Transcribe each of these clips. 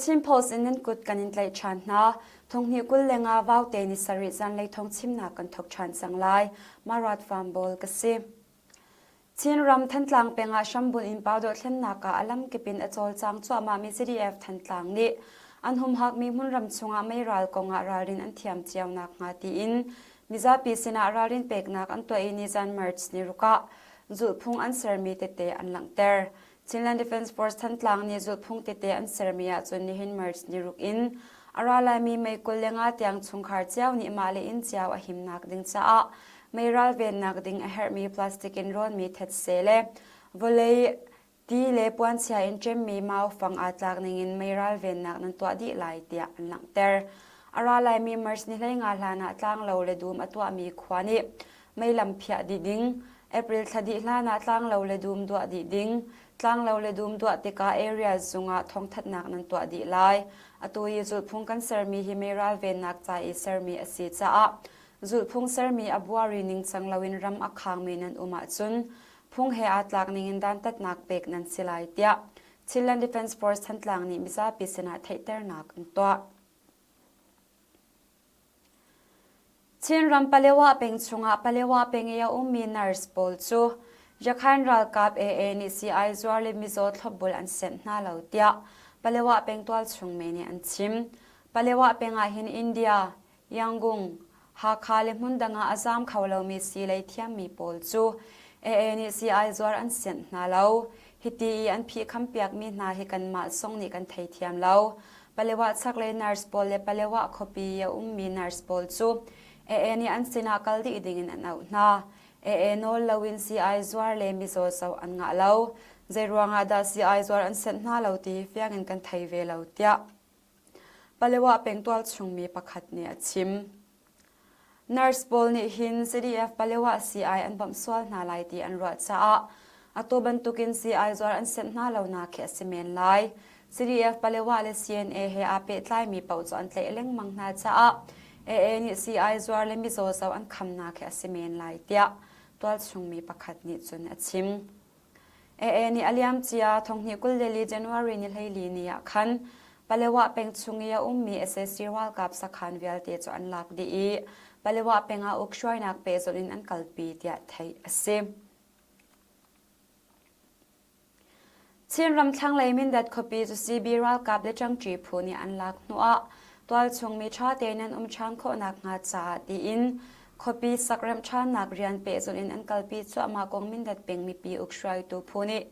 Chin Post in nan kut kan in tlaih ṭhan hna. Thonghnih 25 Vaute ni sarih zanlei thawngchimnak kan thawk ṭhan cang lai. Marat Farm Ball ka si. Chinram Thantlang peng ah hrambunh in pau dohthlennak ah a lamkip in a cawlcang cuahmahmi CDF Thantlang nih an humhakmi hmunram chungah meiral kong ah ralrin an thiam cio nakhnga tiin mizapi sinah ralrin peknak an tuah i nizan March ni ruk ah zulhphung an sermi tete an langhter. Chinland Defence Force Thantlang nih zulhphung tete an sermi ahcun nihin March ni ruk in a ra laimi May 25 tiang chungkhar cio nih mah le inn cio a himnak ding caah mei ralvennak ding a herhmi plastic in rawnmi thetse le vawlei ti le puanchia in ṭemmi maufang aa tlak ningin mei ralvennak nan tuah dih lai tiah an langhter. A ra laimi March ni 15 hlan ah tlanglo le dum a tuahmi khua nih meilam phiah dih ding, April thla dih hlan ah tlanglo le dum duah dih ding, tlanglo le dum duah tikah area zung ah thawngthanhnak nan tuah dih lai. Atu i zulhphung kan sermi hi mei ralvennak ca i sermi a si caah zulhphung sermi a buari ningcang loin ram a khangmi nan um ahcun phung he aa tlak ningin dantatnak pek nan si lai tiah Chinland Defence Force Thantlang nih mizapi sinah theihternak an tuah. Chinram Palewa peng chungah Palewa peng i a ummi nurse pawl cu Yakhain ralkap AA nih sii-ai zuar le mizaw thlopbul an senh hna lo tiah Palewa peng tualchung mi nih an chim. Palewa peng ah hin India, Yangon, Hakha le hmundang ah a zaam kho lomi sii lei thiammi pawl cu AA nih sii-ai zuar an sianh hna lo. Hiti i an phihkhampiakmi hna hi kanmah zong nih kan theithiam lo. Palewa chaklei nurse pawl le Palewa khuapi i a ummi nurse pawl cu AA nih an sinah kal dih dingin an auh hna. AA nawl loin sii-ai zuar le mizaw zoh an ngah lo. Zeiruang ah dah sii-ai zuar an senh hna lo ti fiang in kan thei ve lo tiah Palewa peng tualchungmi pakhat nih a chim. Nurse pawl nih hin CDF Palewa sii-ai an bawmh sual hna lai ti an ruah caah atu bantukin sii-ai zuar an senh hna lonak khi a si men lai. CDF Palewa le CNA he aa pehtlaimi paoh cu an tlaih lengmang hna caah AA nih sii-ai zuar le mizaw zoh an khamnak hi a si men lai tiah tualchungmi pakhat nih cun a chim. AA nih a liamcia thonghnih 24 January ni 14 ni ah khan Palewa peng chung i a ummi sac ralkap sakhan vialte cu an lak dih i Palewa peng ah ukhruainak pehzulh in an kalpi tiah theih a si. Chinram thlanglei Mindat khuapi cu CB ralkap le ṭangṭi phu nih an lak hnuah tualchung mi ṭha tein an um ṭhan khawh nakhnga caah tiin Khuapi sakremh ṭhannak rian pehzulh in an kalpi cuahmah kong Mindat peng mipi ukhruaitu phu nih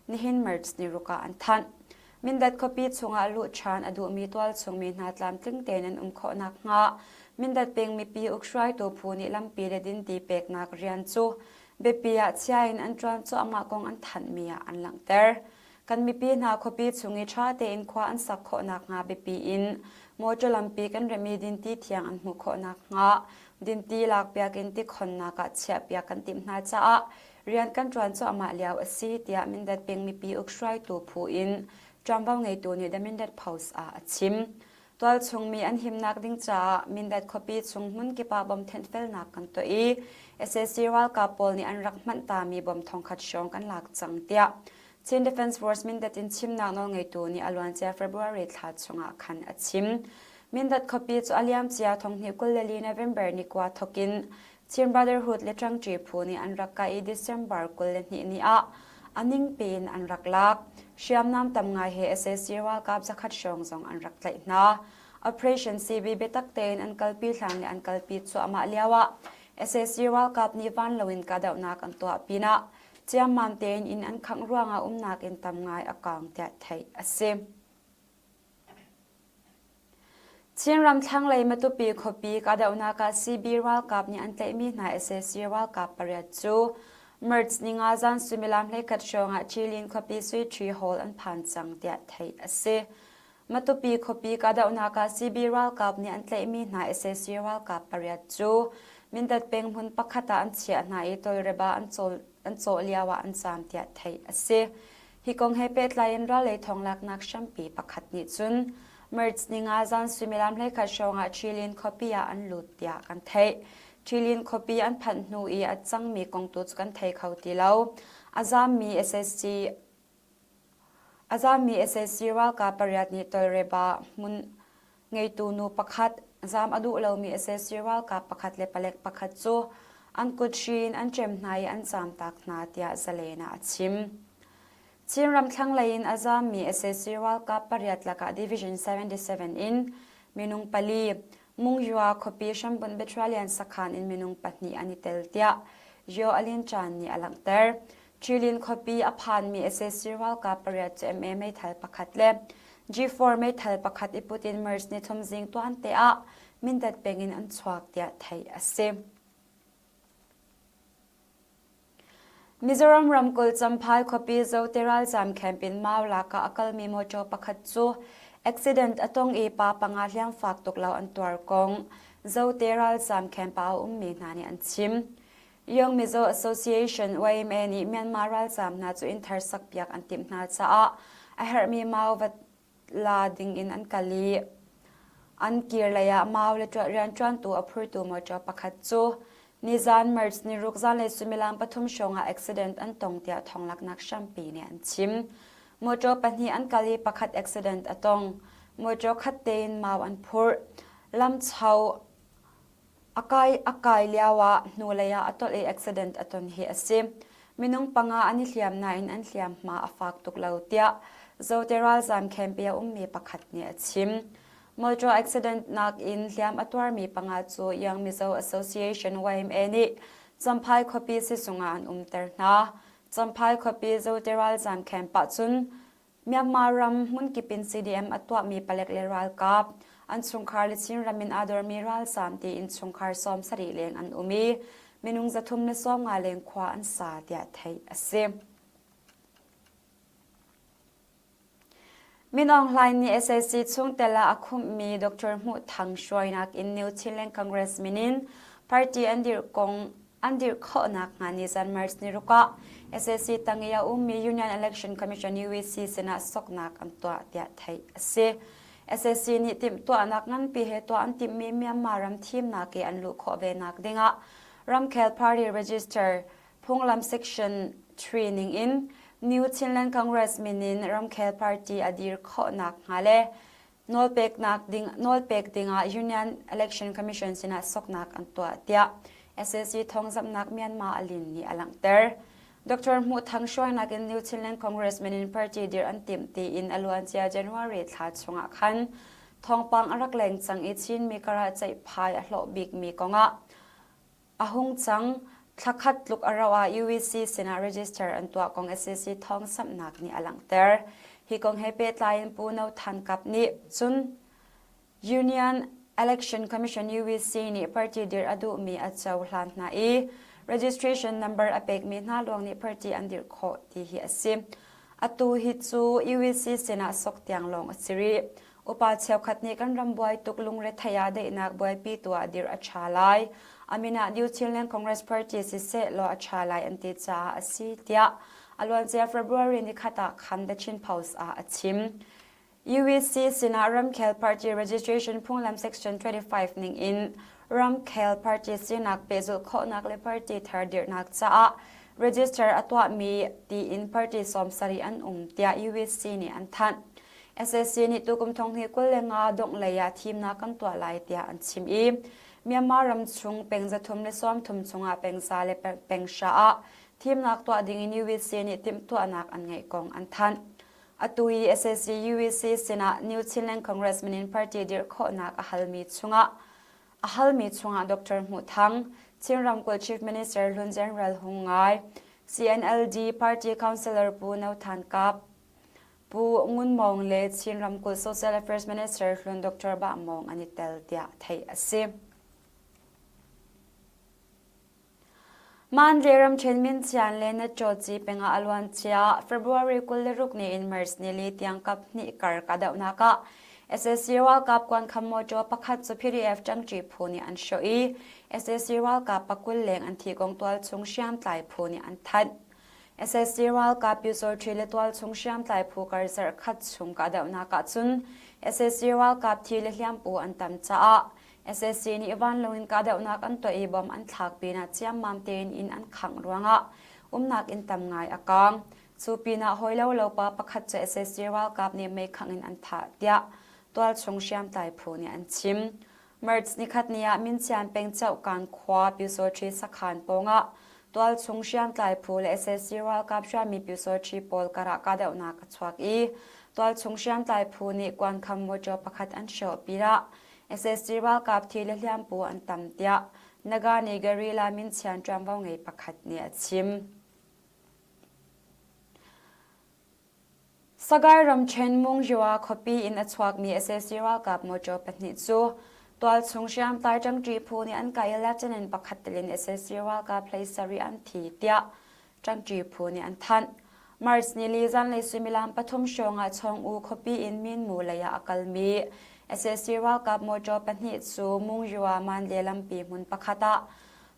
nihin March ni ruk ah an thanh. Mindat khuapi chungah luh ṭhan a duhmi tualchung mi hna tlamtling tein an um khawh nakhnga Mindat peng mipi ukhruaitu phu nih lampi le dinti peknak rian cu biapi ah chia in an ṭuan cuahmah kong an thanhmi ah an langhter. Kan mipi hna khuapi chung i ṭha tein khua an sak khawh nakhnga biapi in mawṭaw lampi kan remh i dinti thiang an hmuh khawh nakhnga dinti lakpiak in tikhonnak ah chiahpiak kan timh hna caah rian kan ṭuan cuahmah lio a si tiah Mindat peng mipi ukhruaitu phu in ṭuanvo ngeitu nih The Mindat Post ah a chim. Tualchung mi an himnak ding caah Mindat khuapi chung hmunkip ah bom thenhfelnak kan tuah i sac ralkap pawl nih an rak hmanh tami bom thongkhat hrawng kan lak cang tiah Chin Defence Force Mindat in chimnak nawlngeitu nih a luancia February thla chungah khan a chim. Mindat khuapi cu a liamcia thonghnih 24 November ni kua thokin Chin Brotherhood le ṭangṭi phu nih an rak kah i December 22 ni ah a ningpi in an rak lak. Hriamnam tam ngai he sac ralkap zakhat hrawng zong an rak tlaih hna. Operation CB biatak tein an kalpi hlan le an kalpi cuahmah lioah sac ralkap nih van loin kahdohnak an tuah pinah ciammam tein inn an khangh ruangah umnak inn tam ngai a kang tiah theih a si. Chinram thlanglei Matupi khuapi kahdohnak ah CB ralkap nih an tlaihmi hna sac ralkap pariat cu March ninga zan suimilam 11 hrawng ah Chilin khuapi Sui Tree Hall an phan cang tiah theih a si. Matupi khuapi kahdohnak ah CB ralkap nih an tlaihmi hna sac ralkap pariat cu Mindat peng hmun pakhat ah an chiah hna i tawlreba an an cawh lio ah an caam tiah theih a si. Hi kong he pehtlai in rallei thawnglaknak hrampi pakhat nih cun March ninga zan suimilam 11 hrawng ah Chilin khuapi ah an lut tiah kan theih. Chilin khuapi an phanh hnu i a cangmi kong tu cu kan thei kho ti lo. A zaammi SSC. A zaammi sac ralkap pariat nih tawlreba hmun ngeitu nu pakhat, zaam a duh lomi sac ralkap pakhat le palek pakhat cu an kut hri in an ṭem hna i an zaamtak hna tiah Zalen ah a chim. Chinram thlanglei in a zaammi sac ralkap pariat lakah Division 77 in minung pali, Mungyua khuapi hrambunh Battalion sakhan in minung pahnih an i tel tiah Yo Alin Chan nih a langhter. Chilin khuapi a phanmi sac ralkap pariat cu MA meithal pakhat le G4 meithal pakhat i put in March ni thum zing tuante ah Mindat peng in an chuak tiah theih a si. Mizoram ramkulh Champhai khuapi Zote ralzaam camp in Maulak ah a kalmi mawṭaw pakhat cu accident a tong i pa panga hliamfak tuk lo an tuar kong Zote ralzaam camp ah a ummi hna nih an chim. Young Mizo Association YMA nih Myanmar ralzaam hna cu inn thar sakpiak an timh hna caah a herhmi mau va la dingin an kal i an kir lei ah mau le rianṭuantu a phurtu motor pakhat cu nizan March ni ruk zanlei suimilam pathum hrawng ah accident an tong tiah thawnglaknak hrampi nih an chim. Motor pahnih an kal i pakhat accident a tong. Motor khat tein mau an phurh. Lamcho A kai lioah hnulei ah a tolh i accident a ton hi a si. Minung panga an i hliam nain an hliamhma a fak tuk lo tiah Zote ralzaam camp i a ummi pakhat nih a chim. Motor accident nakin hliam a tuarmi panga cu Young Mizo Association YMA nih Champhai khuapi sizung ah an umter hna. Champhai khuapi Zote ralzaam camp ah cun Myanmar ram hmunkip in CDM a tuahmi palek le ralkap, an chungkhar le Chinram in aa dormi ralzaam tiin chungkhar 70 leng an um i minung 350 leng khua an sa tiah theih a si. Min Aung Hlaing nih sac chungtel ah a khumhmi Dr. Hmuh Thang hruainak in New Chinland Congress min in party an dirh kong An dirh khawh nakhnga nizan March ni ruk ah sac tang i a ummi Union Election Commission UEC sinah soknak an tuah tiah theih a si. Sac nih timhtuahnak nganpi he tuah an timhmi Myanmar ram thimnak i an luh khawh ve nak dingah ramkhel party register phunglam section 3 ning in New Chinland Congress min in ramkhel party a dir khawh nakhnga le nawlpeknak ding nawlpek dingah Union Election Commission sinah soknak an tuah tiah sac thawngzamhnak Myanmar Alin nih a langhter. Dr. Hmuh Thang hruainak in New Chinland Congress minin party dir an timh tiin a luancia January thla chungah khan thawngpang a rak leng cang i Chinmi karah ceihphai a hlawh bikmi kongah A hung cang. Thla khat tluk a rauh ah UEC sinah register an tuah kong sac thawngsamhnak nih a langhter. Hi kong he pehtlai in Pu No Than Kap nih cun Union Election Commission UEC nih party dirh a duhmi a cohlan hna i registration number a pekmi hna lawng nih party an dirh khawh ti hi a si. Atu hi cu UEC sinah sok tiang lawng a si rih. Upa cheukhat nih kan ram buai tuk lungrethei ah daihnak buaipi tu ah dirh a ṭha lai. A min ah New Chinland Congress Party siseh law a ṭha lai an ti caah a si tiah a luancia February nikhat ah khan The Chin Post ah a chim. UEC sinah ramkhel party registration phunglam section 25 ning in ramkhel party sinak pehzulh khawhnak le party thar dirhnak caah register a tuahmi tiin party 70 an um tiah UEC nih an thanh. Sac nih tukum thong hi 25 dongh lei ah thimnak kan tuah lai tiah an chim i Myanmar ram chung peng 330 chungah peng za le peng hra ah thimnak tuah ding in UEC nih timhtuahnak an ngeih kong an thanh. Atu i sac UEC sinah New Chinland Congress minin party dirh khawhnak a halmi chungah a halmi chungah Dr. Hmuh Thang, Chin ramkulh Chief Minister Hlun General Hung Ngai, CNLD Party Councilor Pu No Than Kap, Pu Ngun Mawng le Chin ramkulh Social Affairs Minister hlun Dr. Bah Mawng an i tel tiah theih a si. Mandalay ramṭhen Myinchian le Natchawci peng ah a luancia February 26 ni in March nili tiang kap hnih kar kahdohnak ah sac ralkap kuankham mawṭaw pakhat cu PDF ṭangṭi phu nih an hrawh i sac ralkap pakul leng an thi kong tualchung hriamtlai phu nih an thanh. Sac ralkap Pyusawṭhi le tualchung hriamtlai phu kar zarhkhat chung kahdohnak ahcun sac ralkap thi le hliampu an tam caah sac nih vanlawng in kahdohnak an tuah i bom an thlak pinah ciammam tein inn an khangh ruangah umnak inn tam ngai a kaang. Cu pinah hawilo lo pa pakhat cu sac ralkap nih meikhangh in an thah tiah tualchung hriamtlai phu nih an chim. March nikhat ni ah Minchian peng Chohkan khua Pyusawṭhi sakhan pawngah tualchung hriamtlai phu le sac ralkap hriammi Pyusawṭhi pawl karah kahdohnak a chuak i tualchung hriamtlai phu nih kuankham mawṭaw pakhat an hrawh pinah sac ralkap thi le hliampu an tam tiah Nagani guerrilla Minchian ṭuanvo ngei pakhat nih a chim. Sagaing ramṭhen Mungzua khuapi in a chuakmi sac ralkap mawṭaw pahnih cu tualchung hriamtlai ṭangṭi phu nih an kah i lieutenant pakhat tel in sac ralkap 17 an thi tiah ṭangṭi phu nih an thanh. March nili zanlei suimilam pathum hrawng ah Chawng-U khuapi in Minmu lei ah a kalmi sac ralkap mawṭaw pahnih cu Mungzua Manle lampi hmun pakhat ah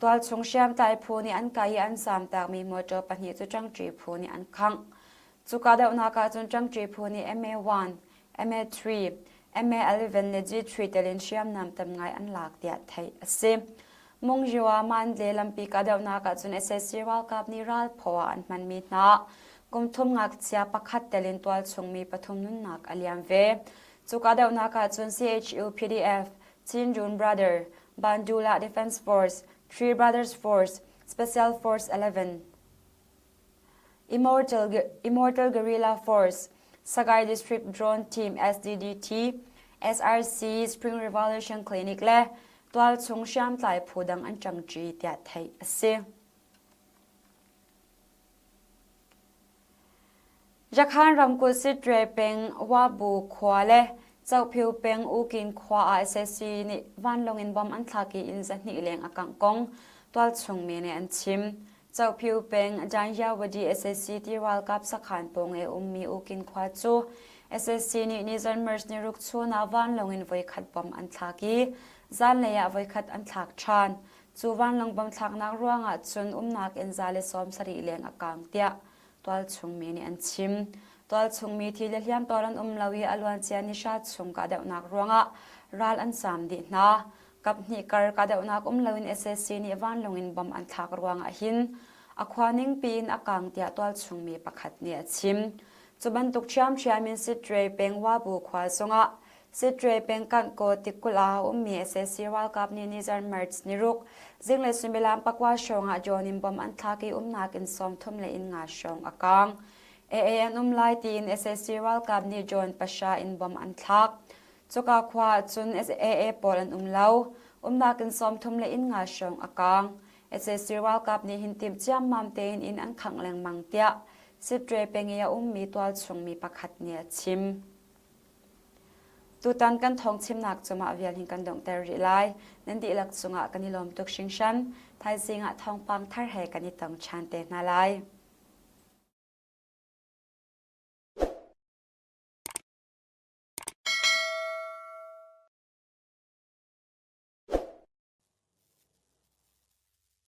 Tualchung hriamtlai phu nih an kah i an zaamtakmi mawṭaw pahnih cu ṭangṭi phu nih an khangh. Cu kahdohnak ahcun ṭangṭi phu nih MA1, MA3, MA11 le G3 tel in hriamnam tam ngai an lak tiah theih a si. Mungzua Mandle lampi kahdohnak ahcun sac ralkap nih ralphaw ah an hmanmi hna kum thum ngakchia pakhat tel in tualchung mi pathum nunnak a liam ve. Cu kahdohnak ahcun CHU PDF, Chin Run Brother, Bandula Defense Force, Three Brothers Force, Special Force 11, Immortal, Immortal Guerrilla Force, Sagaing District Drone Team SDDT, SRC Spring Revolution Clinic le tualchung hriamtlai phu dang an ṭangṭi tiah theih a si. Yakhan ramkulh Sittwe peng Wabu khua le Chohphyu peng Ukin khua ah sac nih vanlawng in bomb an thlak i inn 200 leng a kangh kong tualchung mi nih an chim. Chohphyu peng Jangyawadi sac ti ralkap sakhan pawng i a ummi Ukin khua cu sac nih nizan March ni ruk chun ah vanlawng in voikhat bomb an thlak i zanlei ah voikhat an thlak ṭhan. Cu vanlawng bomb thlaknak ruangah cun umnak inn 170 leng a kang tiah tualchung mi nih an chim. Tualchung mi thi le hliamtuar an um lo i a luancia nihra chung kahdohnak ruangah ral an zaam dih hna. Kaphnih kar kahdohnak um loin sac nih vanlawng in bomb an thlak ruangah hin a khua ningpi in a kang tiah tualchung mi pakhat nih a chim. Cu bantuk ṭhiamṭhiam in Sittwe peng Wabu khua zongah Sittwe peng Kankaw tikulh ah a ummi sac ralkap nih nizarh March niruk zinglei suimilam pakua hrawng ah drone in bomb an thlak i umnak inn 30 le inn nga hrawng a kaang. AA an um lai tiin sac ralkap nih drone pahra in bomb an thlak. Cuka khua ah cun AA pawl an um lo. Umnak inn 30 le inn nga hrawng a kaang. Sac ralkap nih hin timh ciammam tein inn an khangh lengmang tiah Sittwe peng i a ummi tualchung mi pakhat nih a chim. Tutan kan thawngchimnak cu mah vial hin kan donghter rih lai. Nan dihlak cungah kan i lawm tuk hringhran. Thaizing ah thawngpang thar he kan i tong ṭhan te hna lai.